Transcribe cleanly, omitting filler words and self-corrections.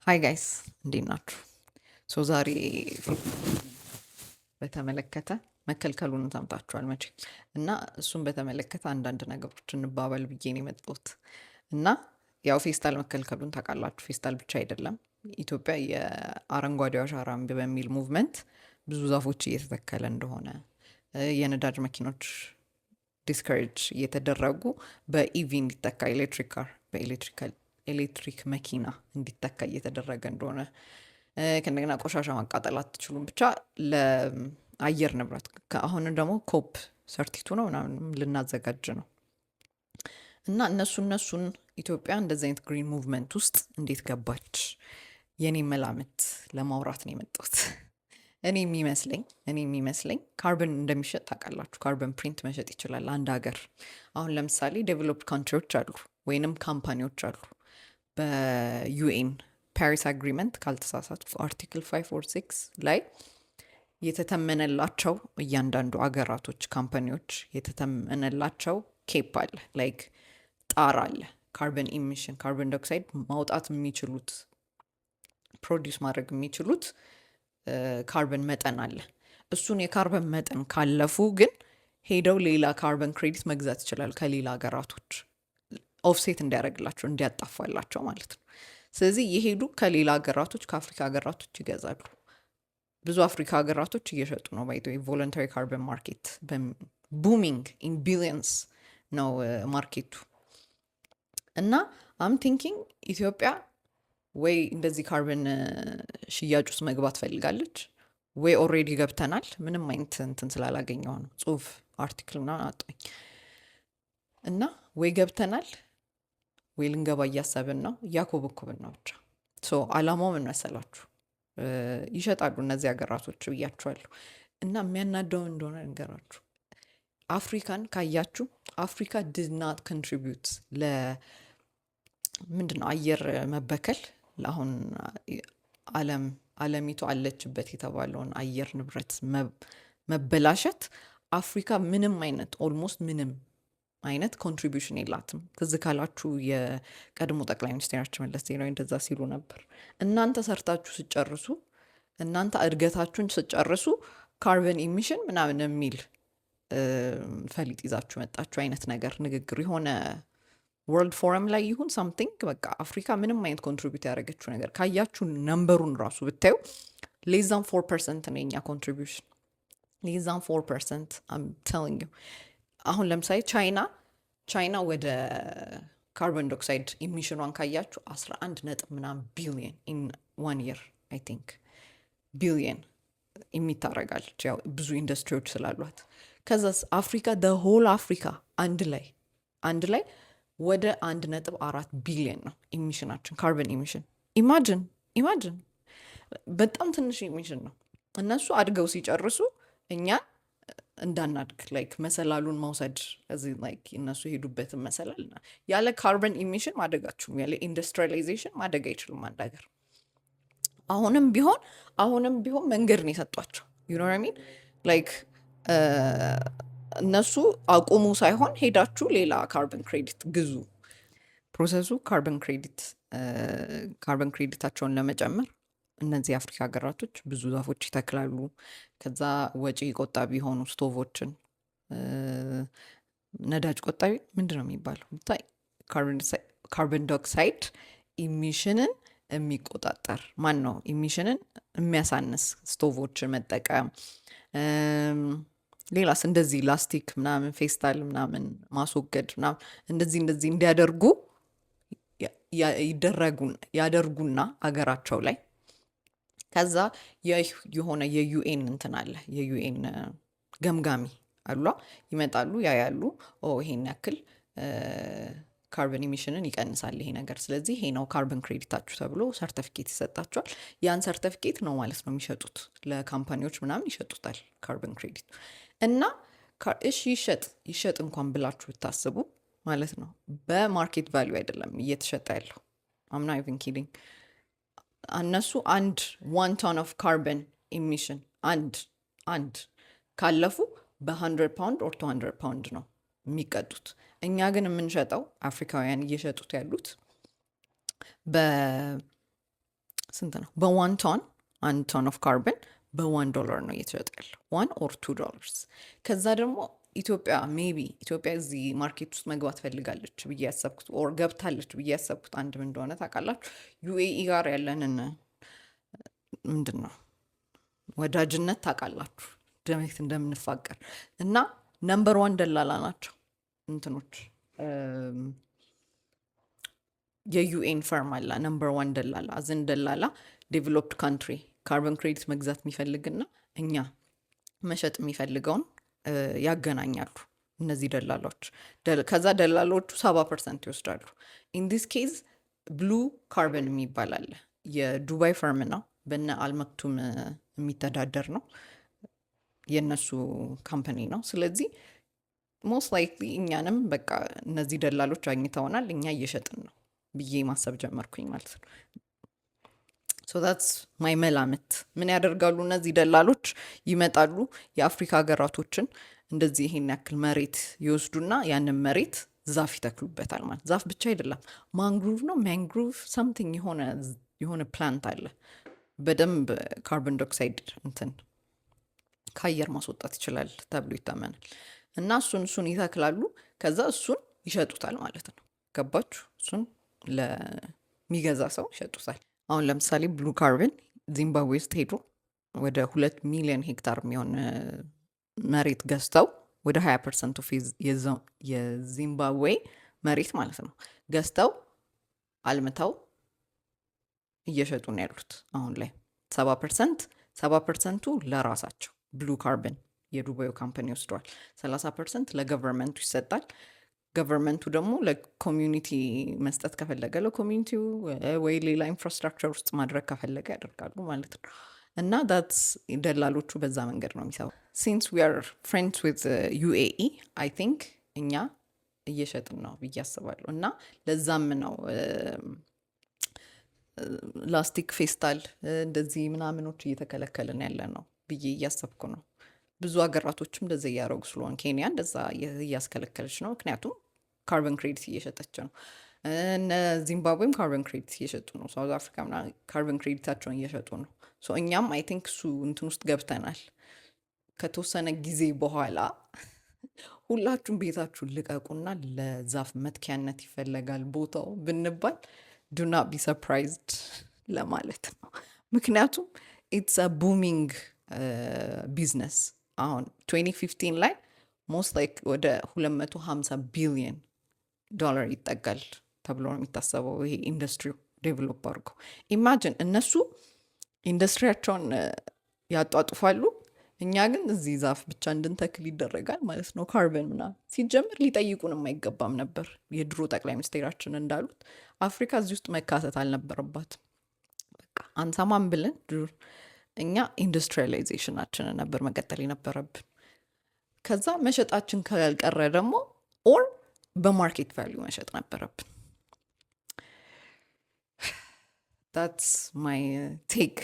Hi guys፣ እንዴት ናችሁ? So ዛሬ በተመለከተ መከልከሉን ሰምታችኋል መቼ እና እሱን በተመለከተ አንዳንድ ነገሮች እንባባል ብዬ ነው የመጣሁት። እና ያው ፌስታል መከልከሉን ታውቃላችሁ። ፌስታል ብቻ አይደለም፣ ኢትዮጵያ የአረንጓዴ አሻራ በሚል movement ብዙ ዛፎች እየተተከለ እንደሆነ፣ የነዳጅ መኪኖች discourage እየተደረጉ በ EV እንዲተካ፣ electric car፣ በ electrical ኤሌክትሪክ መኪና እንዲተካ እየተደረገ እንደሆነ፣ ከእንደገና ቆሻሻ ማቃጠል አትችሉም፣ ብቻ ለአየር ንብረት አሁን ደግሞ COP 32 ነው ምናምን ልናዘጋጅ ነው። እና እነሱን ኢትዮጵያ እንደዚህ አይነት green movement ውስጥ እንዴት ገባች? የኔ መላምት ለማውራት ነው የመጣሁት። እኔ የሚመስለኝ ካርበን እንደሚሸጥ ታውቃላችሁ። Carbon print መሸጥ ይችላል አንድ ሀገር። አሁን ለምሳሌ developed country ዎች አሉ ወይንም company ዎች አሉ። በ UN Paris Agreement ካልተሳሳትኩ article 5 or 6 ላይ የተተመነላቸው እያንዳንዱ አገራቶች company ዎች የተተመነላቸው cap አለ፣ like ጣራ አለ። Carbon emission፣ carbon dioxide ማውጣት የሚችሉት፣ produce ማድረግ የሚችሉት ካርበን መጠን አለ። እሱን የካርበን መጠን ካለፉ ግን ሄደው ሌላ carbon credit መግዛት ይችላል ከሌላ ሀገራቶች፣ offset እንዲያደርግላቸው፣ እንዲያጣፋላቸው ማለት ነው። ስለዚህ የሄዱ ከሌላ ሀገራቶች፣ ከአፍሪካ ሀገራቶች ይገዛሉ። ብዙ አፍሪካ ሀገራቶች እየሸጡ ነው። By the way, voluntary carbon market booming in billions ነው market ኡ። እና I'm thinking ኢትዮጵያ ወይ እንደዚህ ካርበን ሽያጭ ውስጥ መግባት ፈልጋለች ወይ already ገብተናል። ምንም አይነት እንትን ስላላገኘው ነው፣ ጽሁፍ article ምናምን አጣኝ። እና ወይ ገብተናል ወይ ልንገባ እያሰብን ነው፣ እያኮበኮብን ነው። ብቻ so አላማው ምን መሰላችሁ? ይሸጣሉ እነዚህ ሀገራቶች ብያችኋለሁ። እና የሚያናደው እንደሆነ ልንገራችሁ። አፍሪካን ካያችሁ አፍሪካ did not contribute ለምንድን ነው አየር መበከል፣ አሁን ዓለም አለሚቱ አለችበት የተባለውን አየር ንብረት መበላሸት አፍሪካ ምንም አይነት፣ almost ምንም አይነት contribution የላትም። ትዝ ካላችሁ የቀድሞ ጠቅላይ ሚኒስቴራችን መለስ ዜናዊ እንደዛ ሲሉ ነበር። እናንተ ሰርታችሁ ስትጨርሱ፣ እናንተ እድገታችሁን ስትጨርሱ carbon emission ምናምን የሚል ፈሊጥ ይዛችሁ መጣችሁ አይነት ነገር ንግግር የሆነ world forum ላይ ይሁን something። በቃ አፍሪካ ምንም አይነት contribute ያደረገችው ነገር ካያችሁ number ኡን ራሱ ብታዩ less than 4% ነው የኛ contribution፣ less than 4%, I'm telling you። አሁን ለምሳሌ ቻይና ወደ carbon dioxide emission ኗን ካያችሁ 11 ነጥብ ምናምን ቢሊየን in one year, I think, ቢሊየን emit ታደርጋለች፣ ያው ብዙ ኢንዱስትሪዎች ስላሏት። ከዛስ አፍሪካ፣ the whole አፍሪካ አንድ ላይ ወደ 1.4 ቢሊየን ነው emission ኣችን፣ carbon emission። Imagine፣ በጣም ትንሽ emission ነው። እነሱ አድገው ሲጨርሱ እኛ እንዳናድግ like መሰላሉን መውሰድ እዚህ like እነሱ የሄዱበትን መሰላል። ያለ carbon emission ማደግ አትችሉም፣ ያለ industrialization ማደግ አይችልም አንድ ሀገር። አሁንም ቢሆን መንገድ ነው የሰጧቸው። You know what I mean? Like እነሱ አቁሙ ሳይሆን ሄዳችሁ ሌላ carbon credit ግዙ። Process ኡ carbon credit ኣቸውን ለመጨመር እነዚህ የአፍሪካ ሀገራቶች ብዙ ዛፎች ይተክላሉ። ከዛ ወጪ ቆጣቢ የሆኑ ስቶቮችን፣ ነዳጅ ቆጣቢ ምንድን ነው የሚባለው? Carbon dioxide emission ን የሚቆጣጠር ማን ነው? Emission ን የሚያሳንስ ስቶቮችን መጠቀም፣ ሌላስ እንደዚህ ላስቲክ ምናምን ፌስታል ምናምን ማስወገድ ምናምን እንደዚህ እንደዚህ እንዲያደርጉ ይደረጉን ያደርጉና አገራቸው ላይ ከዛ የሆነ የ UN እንትን አለ፣ የ UN ገምጋሚ አሏ፣ ይመጣሉ፣ ያያሉ። ኦ ይሄን ያክል carbon emission ን ይቀንሳል ይሄ ነገር፣ ስለዚህ ይሄ ነው carbon credit ኣችሁ ተብሎ ሰርተፊኬት ይሰጣቸዋል። ያን ሰርተፊኬት ነው ማለት ነው የሚሸጡት፣ ለ company ዎች ምናምን ይሸጡታል carbon credit። እና እሺ ይሸጥ ይሸጥ እንኳን ብላችሁ ብታስቡ ማለት ነው በ market value አይደለም እየተሸጠ ያለው። I'm not even kidding። እነሱ አንድ 1 ton of carbon emission አንድ ካለፉ በ100 pound or 200 ፓውንድ ነው የሚቀጡት። እኛ ግን የምንሸጠው፣ አፍሪካውያን እየሸጡት ያሉት ስንት ነው? በ 1 ton፣ 1 ton of carbon በ $1 ነው እየተሸጠ ያለው፣ $1 or $2። ከዛ ደግሞ ኢትዮጵያ፣ maybe ኢትዮጵያ እዚህ market ውስጥ መግባት ፈልጋለች ብዬ ያሰብኩት or ገብታለች ብዬ ያሰብኩት አንድ ምን እንደሆነ ታውቃላችሁ? UAE ጋር ያለንን ምንድን ነው ወዳጅነት ታውቃላችሁ፣ ደሜት እንደምንፋቀር። እና number one ደላላ ናቸው እንትኖች፣ የ UN firm አለ፣ number one ደላላ አዝን ደላላ። Developed country carbon credit መግዛት የሚፈልግና እኛ መሸጥ የሚፈልገውን ያገናኛሉ እነዚህ ደላሎች። ከዛ ደላሎቹ 70% ይወስዳሉ። In this case Blue Carbon የሚባል አለ። የዱባይ firm ነው፣ በነ አልመክቱም የሚተዳደር ነው፣ የእነሱ company ነው። ስለዚህ most likely እኛንም በቃ እነዚህ ደላሎች አግኝተውናል፣ እኛ እየሸጥን ነው ብዬ ማሰብ ጀመርኩኝ ማለት ነው። So that's my መላምት። ምን ያደርጋሉ እነዚህ ደላሎች? ይመጣሉ፣ የአፍሪካ ሀገራቶችን እንደዚህ ይሄን ያክል መሬት ይወስዱና ያንን መሬት ዛፍ ይተክሉበታል። ማለት ዛፍ ብቻ አይደለም፣ mangrove ነው፣ mangrove something፣ የሆነ plant አለ፣ በደንብ carbon dioxide እንትን ከአየር ማስወጣት ይችላል ተብሎ ይታመናል። እና እሱን ይተክላሉ። ከዛ እሱን ይሸጡታል ማለት ነው። ገባችሁ? እሱን ለሚገዛ ሰው ይሸጡታል። አሁን ለምሳሌ Blue Carbon ዚምባብዌ ውስጥ ሄዶ ወደ 2 ሚሊዮን ሄክታር የሚሆን መሬት ገዝተው፣ ወደ 20% of የዚምባብዌ መሬት ማለት ነው፣ ገዝተው አልምተው እየሸጡ ነው ያሉት አሁን ላይ። 70%፣ 70%ቱ ለራሳቸው Blue ካርበን የዱባዩ company ወስደዋል። 30% ለ government ኡ ይሰጣል። Government ኡ ደግሞ ለ community መስጠት ከፈለገ ለ community ው ወይ ሌላ infrastructure ውስጥ ማድረግ ከፈለገ ያደርጋሉ ማለት ነው። እና that's ደላሎቹ በዛ መንገድ ነው የሚሰሩ። Since we are friends with UAE, I think እኛ እየሸጥን ነው ብዬ አስባለሁ። እና ለዛም ነው ላስቲክ፣ ፌስታል እንደዚህ ምናምኖች እየተከለከልን ያለ ነው ብዬ እያሰብኩ ነው። ብዙ ሀገራቶችም እንደዛ እያደረጉ ስለሆን፣ ኬንያ እንደዛ እያስከለከለች ነው። ምክንያቱም carbon credit እየሸጠች ነው። እነ ዚምባብዌም carbon credit እየሸጡ ነው። South Africa ምናምን carbon credit ኣቸውን እየሸጡ ነው። So እኛም I think እሱ እንትን ውስጥ ገብተናል። ከተወሰነ ጊዜ በኋላ ሁላችሁም ቤታችሁን ልቀቁና ለዛፍ መትኪያነት ይፈለጋል ቦታው ብንባል do not be surprised ለማለት ነው። ምክንያቱም it's a booming business። አሁን 2015 ላይ most like ወደ 250 ቢሊዮን ዶላር ይጠጋል ተብሎ ነው የሚታሰበው ይሄ ኢንዱስትሪው develop አድርጎ። Imagine እነሱ ኢንዱስትሪያቸውን ያጧጡፋሉ፣ እኛ ግን እዚህ ዛፍ ብቻ እንድንተክል ይደረጋል ማለት ነው። ካርበን ምናምን ሲጀምር ሊጠይቁንም አይገባም ነበር። የድሮ ጠቅላይ ሚኒስቴራችን እንዳሉት አፍሪካ እዚህ ውስጥ መካተት አልነበረባትም። በቃ አንሰማም ብለን እኛ industrialization ኣችንን ነበር መቀጠል የነበረብን። ከዛ መሸጣችን ካልቀረ ደግሞ or በ market value መሸጥ ነበረብን። That's my take.